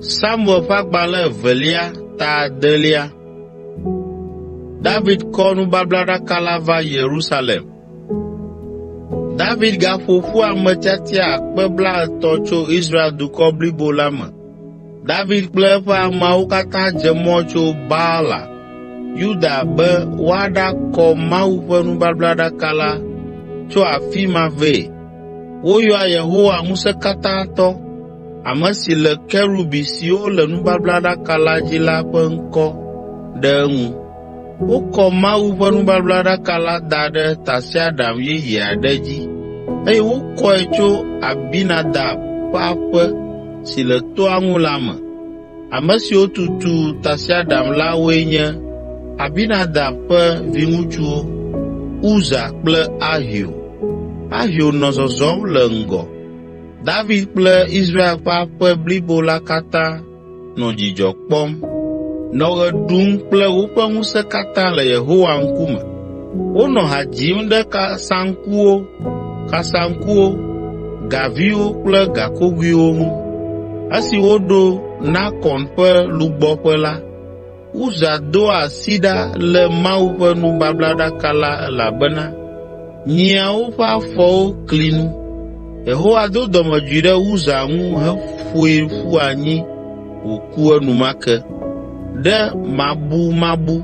Samuel ƒe agbalẽ evelia ta adelia. David kɔ nubablaɖaka la va Yerusalem. David gaƒo ƒu ame tiatia akpe blaetɔ̃ tso Israel dukɔ blibo la me. David kple eƒe ameawo katã dze mɔ tso Baala, Yuda be woaɖakɔ Mawu ƒe nubablaɖaka la tso afi ma vɛ. Woyɔa Yehowa Ŋusẽkatãtɔ, ame si le kerubi siwo le nubablaɖaka la dzi la ƒe ŋkɔ ɖe eŋu. Wokɔ Mawu ƒe nubablaɖaka la da ɖe tasiaɖam yeye aɖe dzi eye wokɔe tso Abinadab ƒe aƒe si le toa ŋu la me. Ame siwo tutu tasiaɖam la woe nye Abinadab ƒe viŋutsuwo, Uza kple Ahio. Ahio nɔ zɔzɔm le ŋgɔ. David kple Israel ƒe aƒe blibo la katã nɔ dzidzɔ kpɔm, nɔ ɣe ɖum kple woƒe ŋusẽ katã le Yehowa ŋkume. Wonɔ ha dzim ɖe kasaŋkuwo, kasaŋkuwo, gaviwo kple gakogoewo ŋu. Esi woɖo Nakon ƒe lugbɔƒe la, Uza do asi ɖa lé Mawu ƒe nubablaɖaka la elabena nyiawo ƒe afɔwo kli nu. Yehowa do dɔmedzoe ɖe Uza ŋu heƒoe ƒu anyi wòku enumake ɖe mabumabu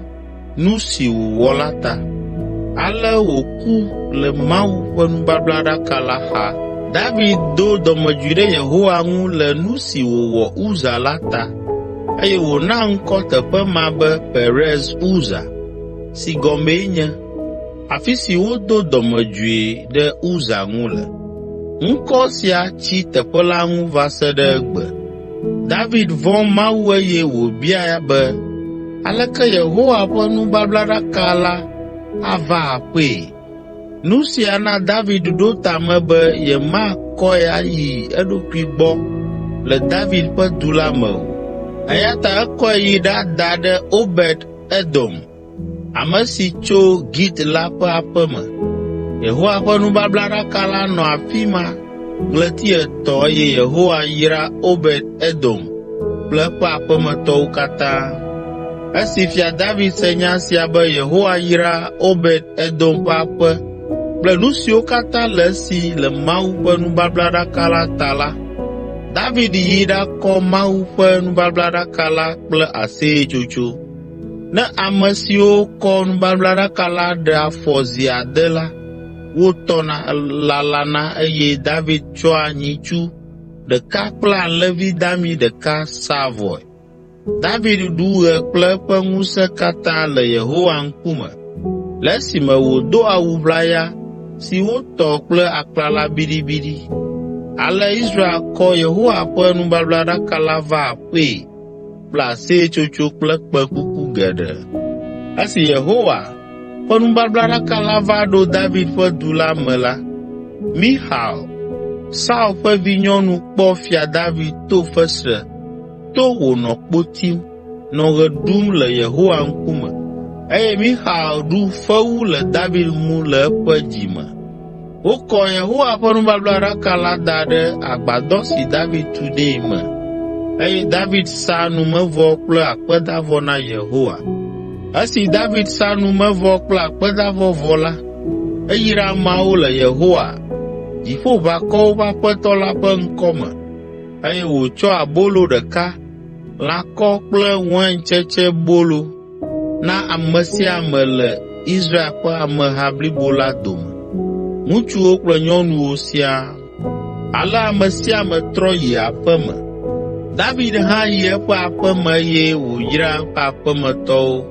nu si wòwɔ la ta. Ale wòku le Mawu ƒe nubablaɖaka la xa. David do dɔmedzoe ɖe Yehowa ŋu le nu si wòwɔ Uza la ta, eye wòna ŋkɔ teƒe ma be Perez Uza, si gɔmee nye, “Afi si wodo dɔmedzoe ɖe Uza ŋu le.” Ŋkɔ sia tsi teƒe la ŋu va se ɖe egbe. David vɔ̃ Mawu eye wòbia be, “Aleke Yehowa ƒe nubablaɖaka la ava aƒee?” Nu sia na David ɖo ta me be yemakɔe ayi eɖokui gbɔ le David ƒe du la me o, eya ta ekɔe yi ɖada ɖe Obed Edom, ame si tso Git la ƒe aƒe me. Yehowa ƒe nubablaɖaka la nɔ afi ma ɣleti etɔ̃ eye Yehowa yra Obed Edom kple eƒe aƒemetɔwo katã. Esi Fia David se nya sia be Yehowa yra Obed Edom ƒe aƒe kple nu siwo katã le esi le Mawu ƒe nubablaɖaka la ta la, David yi ɖakɔ Mawu ƒe nubablaɖaka la kple aseyetsotso. Ne ame siwo kɔ nubablaɖaka la ɖe afɔ zi ade la, wotɔna lalana eye David tsɔa nyitsu ɖeka kple alẽvi dami ɖeka saa vɔe. David ɖu ɣe kple eƒe ŋusẽ katã le Yehowa ŋkume le esime wòdo awu ʋlaya si wotɔ kple aklala biɖibiɖi. Ale Israel kɔ Yehowa ƒe nubablaɖaka la va aƒee kple aseyetsotso kple kpẽkuku geɖe. Esi Yehowa ƒe nubablaɖaka la va ɖo David ƒe du la me la, Mixal, Saul ƒe vinyɔnu kpɔ Fia David to fesre to wònɔ kpo tim, nɔ ɣe ɖum le Yehowa ŋkume eye Mixal ɖu fewu le David ŋu le eƒe dzi me. Wokɔ Yehowa ƒe nubablaɖaka la da ɖe agbadɔ si David tu nɛ me eye David sa numevɔ kple akpedavɔ na Yehowa. Esi David sa numevɔ kple akpedavɔ vɔ la, eyra ameawo le Yehowa, Dziƒoʋakɔwo ƒe Aƒetɔ la ƒe ŋkɔ me eye wòtsɔ abolo ɖeka, lãkɔ kple waintsetsebolo na ame sia ame le Israel ƒe ameha blibo la dome, ŋutsuwo kple nyɔnuwo siaa. Ale ame sia ame trɔ yi aƒe me. David hã yi eƒe aƒe me eye wòyra eƒe aƒemetɔwo.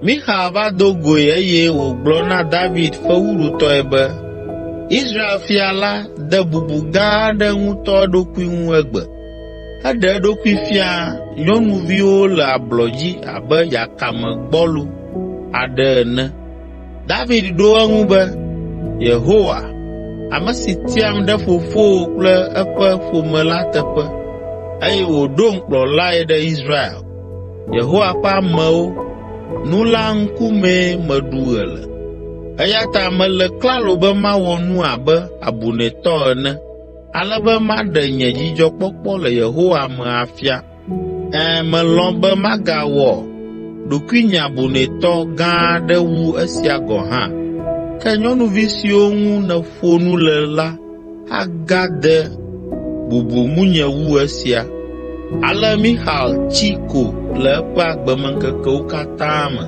Mixal va do goe eye wògblɔ na David fewuɖutɔe be, “Israel fia la de bubu gã aɖe ŋutɔ eɖokui ŋu egbe. Eɖe eɖokui fia nyɔnuviwo le ablɔ dzi abe yakame gbɔlo aɖe ene.” David ɖo eŋu be, “Yehowa, ame si tiam ɖe fofowò kple eƒe ƒome la teƒe, eye wòɖom kplɔlae ɖe Israel, Yehowa ƒe amewo, nu la ŋkumee meɖu ɣe le. Eya ta mele klalo be mawɔ nu abe abunɛtɔ ene ale be maɖe nye dzidzɔkpɔkpɔ le Yehowa me afia. Ɛ̃, melɔ̃ be magawɔ ɖokuinye abunɛtɔ gã aɖe wu esia gɔ̃ hã, ke nyɔnuvi siwo ŋu nèƒo nu le la agade bubu ŋunye wu esia.” Ale Mixal tsi ko le eƒe agbemeŋkekewo katã me.